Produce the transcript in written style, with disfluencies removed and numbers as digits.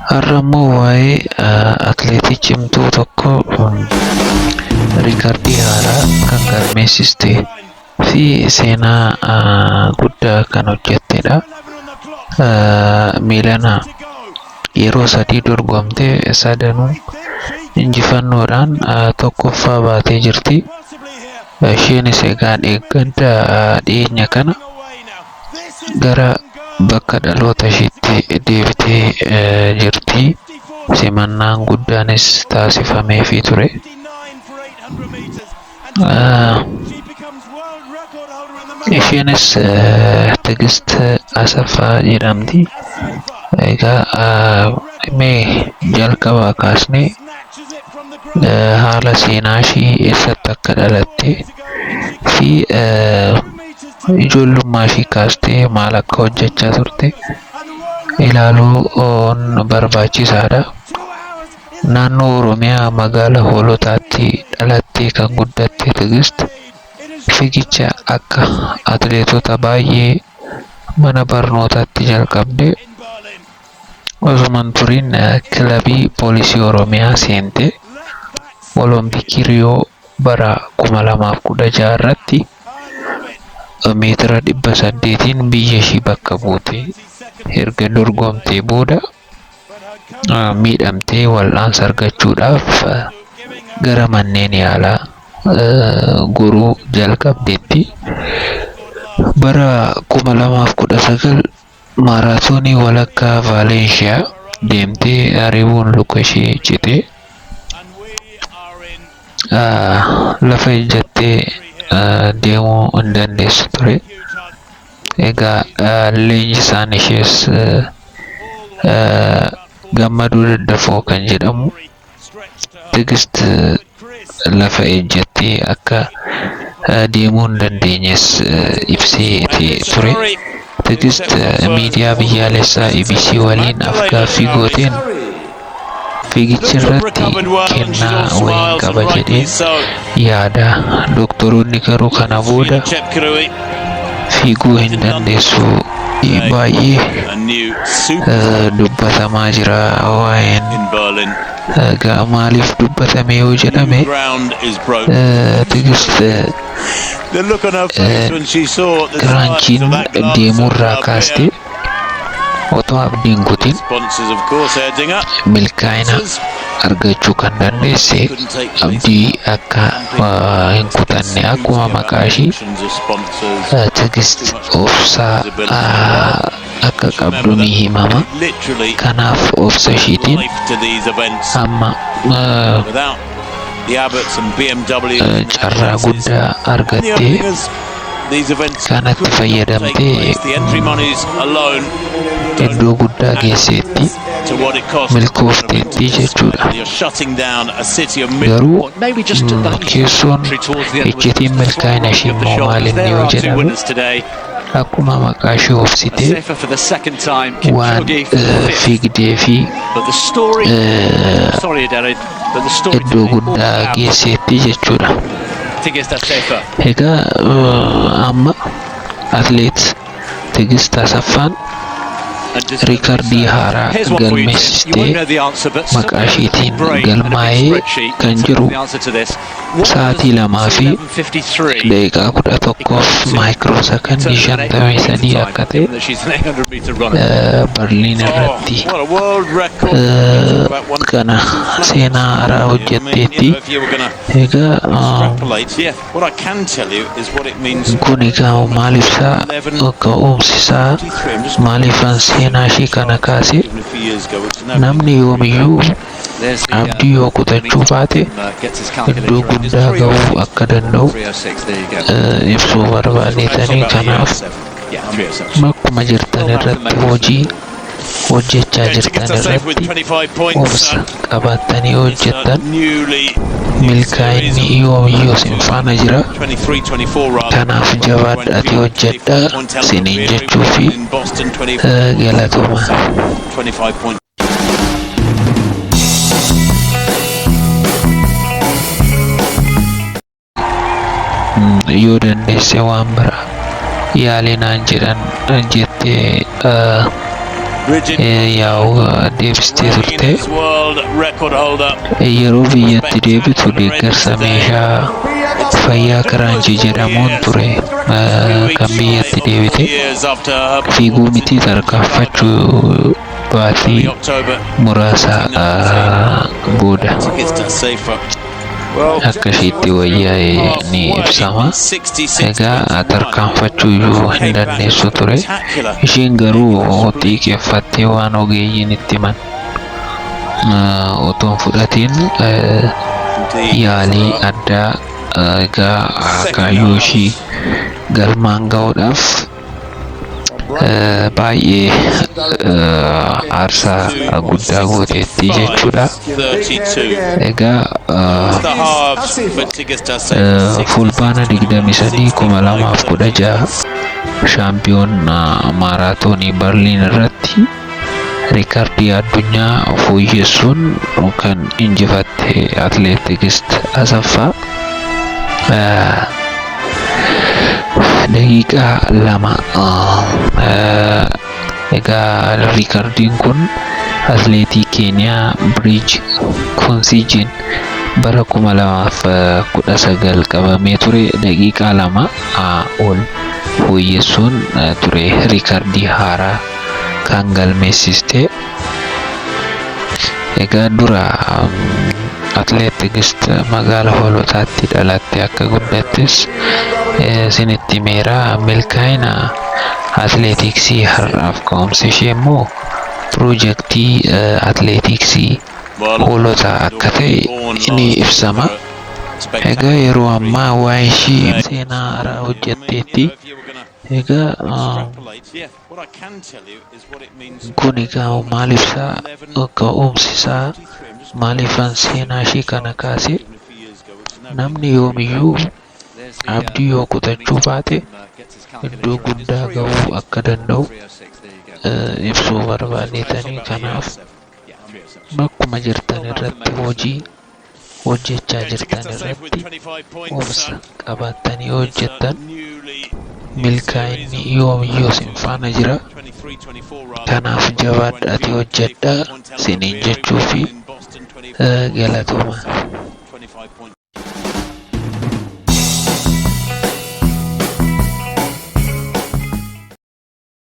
Har'a immoo waa'ee atleetii cimtuu tokko riikardii haaraa kan galmeessiste fi seenaa guddaa kan hojjettedha. Miilana yeroo sadii dorgomtee sadanuu injifannoodhaan tokkoffaa baatee jirti. Isheenis egaa dheeggadda dhiyeenya kana gara bakka dhaloota isheetti deebitee jirti. Simannaan guddaanis taasifameefii ture. Isheenis Tigist Asaffaa jedhamti. Egaa mee jalqabaa kaasnee haala seenaa ishii eessatti akka dhalatte fi ijoollummaa ishii kaastee maal akka hojjechaa turte ilaaluun barbaachisaadha. Naannoo Oromiyaa magaalaa Hoolotaatti dhalattee kan guddatte Tigist fiigicha akka atleetota baay'ee mana barnootaatti jalqabde. Osuma hin turin kilabii poolisii Oromiyaa seente. Olompikii Riyoo bara 2016 irratti meetira 800n biyya ishii bakka buute erga dorgomtee booda miidhamtee wal'aansa argachuudhaaf gara manneen yaalaa goruu jalqabdeetti. Bara 2019 maaraatoonii walakkaa Vaalenshiyaa deemtee ariibuun luka ishee cite. Lafa ejjattee deemuu hin dandeessu ture. Egaa leenjisaan ishees Gammaduu Daddafoo kan jedhamu Tigist lafa ejjattee akka deemuu hin dandeenyes ibsee ture. Tigist miidiyaa biyyaalessaa EBC waliin afgaaffii gooteen fiigicha irratti kennaa wayiin qaba jedheen yaada. Doktoroonni garuu kana booda fiiguu hin dandeessu baay'ee dubbatamaa jira waa'een egaa maaliif dubbatame yoo jedhame Tigist kiraanchiin deemuurraa kaastee otoo abdiin kutin milkaa'ina argachuu kan dandeesse abdii akka hin kutanne akkuma maqaa ishii Tigist obsaa akka qabdu ni himama. Kanaaf obsa ishiitiin amma carraa guddaa argattee kanatti fayyadamtee iddoo guddaa geesseetti milkoofteetti jechuudha. Garuu keessoon iccitiin milkaa'ina ishii immoo maal inni yoo jedhame akkuma maqaa ishee obsitee waan fiigdee fi iddoo guddaa geesseetti jechuudha. Egaa amma atleet Tigist Asaffaan riikardii haaraa galmeessistee maqaa isheetiin galmaa'ee kan jiru sa'aatii 2 fi daqiiqaa 11f maayikiroo sakandii 53 akka ta'e Barliin irratti kana seenaa haaraa hojjetteetti. Egaa kun egaa maal ibsaa ka'umsi isaa maaliifan seenaa ishee kana kaase namni yoomiyyuu abdii yoo kutachuu baate iddoo guddaa ga'uu akka danda'u ibsuu barbaadeetanii kanaaf bakkuma jirtan irratti hojii hojjechaa jirtan irratti obsa qabaattanii hojjettan milkaa'inni yoomiyyuu isin faana jira. Kanaaf jabaadhaatii hojjedhaa isiniin jechuu fi galatoomaa. Yoo dandeesse waan biraa yaali naan jedhan jettee Yaa'u deebistee turte. Yeroo biyyatti deebitu deeggarsa meeshaa fayyaa kiraanchii jedhamuun ture kan biyyatti deebite. Fiiguu miti, tarkaanfachuu baatii muraasa booda akka isheetti wayyaa'e ni ibsama. Egaa tarkaanfachuu iyyuu hin dandeessu ture. Isheen garuu xiiqeffattee waan ogeeyyiin itti himan otoo hin fudhatiin yaalii addaa, egaa kaayyoo ishii galmaan ga'uudhaaf baay'ee aarsaa guddaa gooteetti jechuudha. Egaa Fulbaana 23, 2016 shaampiyoon maaraatoonii Berliin irratti riikardii addunyaa fooyyessuun kan injifatte Atleet Tigist Asaffaa daqiiqaa 2. Egaa riikardiin kun atleetii Keeniyaa Biriij Konsijiin bara 2019 qabamee ture daqiiqaa 2 ol fooyyessuun ture riikardii haaraa kan galmeessiste. Egaa dura Atleet Tigist magaala Hoolotaatti dhalatte, akka guddattes isinitti himeera. Milkaa'ina atleetiksii har'aaf ka'umsi ishee immoo piroojeektii atleetiksii Hoolotaa akka ta'e ni ibsama. Egaa yeroo ammaa waa'ee ishii seenaa haaraa hojjetteetti. Egaa kun egaa maal ibsaa? Ka'umsi isaa maaliifan seenaa ishii kana kaase? Namni yoomiyyuu abdii yoo kutachuu baate iddoo guddaa ga'uu akka danda'u ibsuu barbaadeetanii. Kanaaf bakkuma jirtan irratti, hojii hojjechaa jirtan irratti obsa qabaattanii hojjettan, milkaa'inni yoomiyyuu isin faana jira. Kanaaf jabaadhaatii hojjedhaa isiniin jechuu fi galatooma.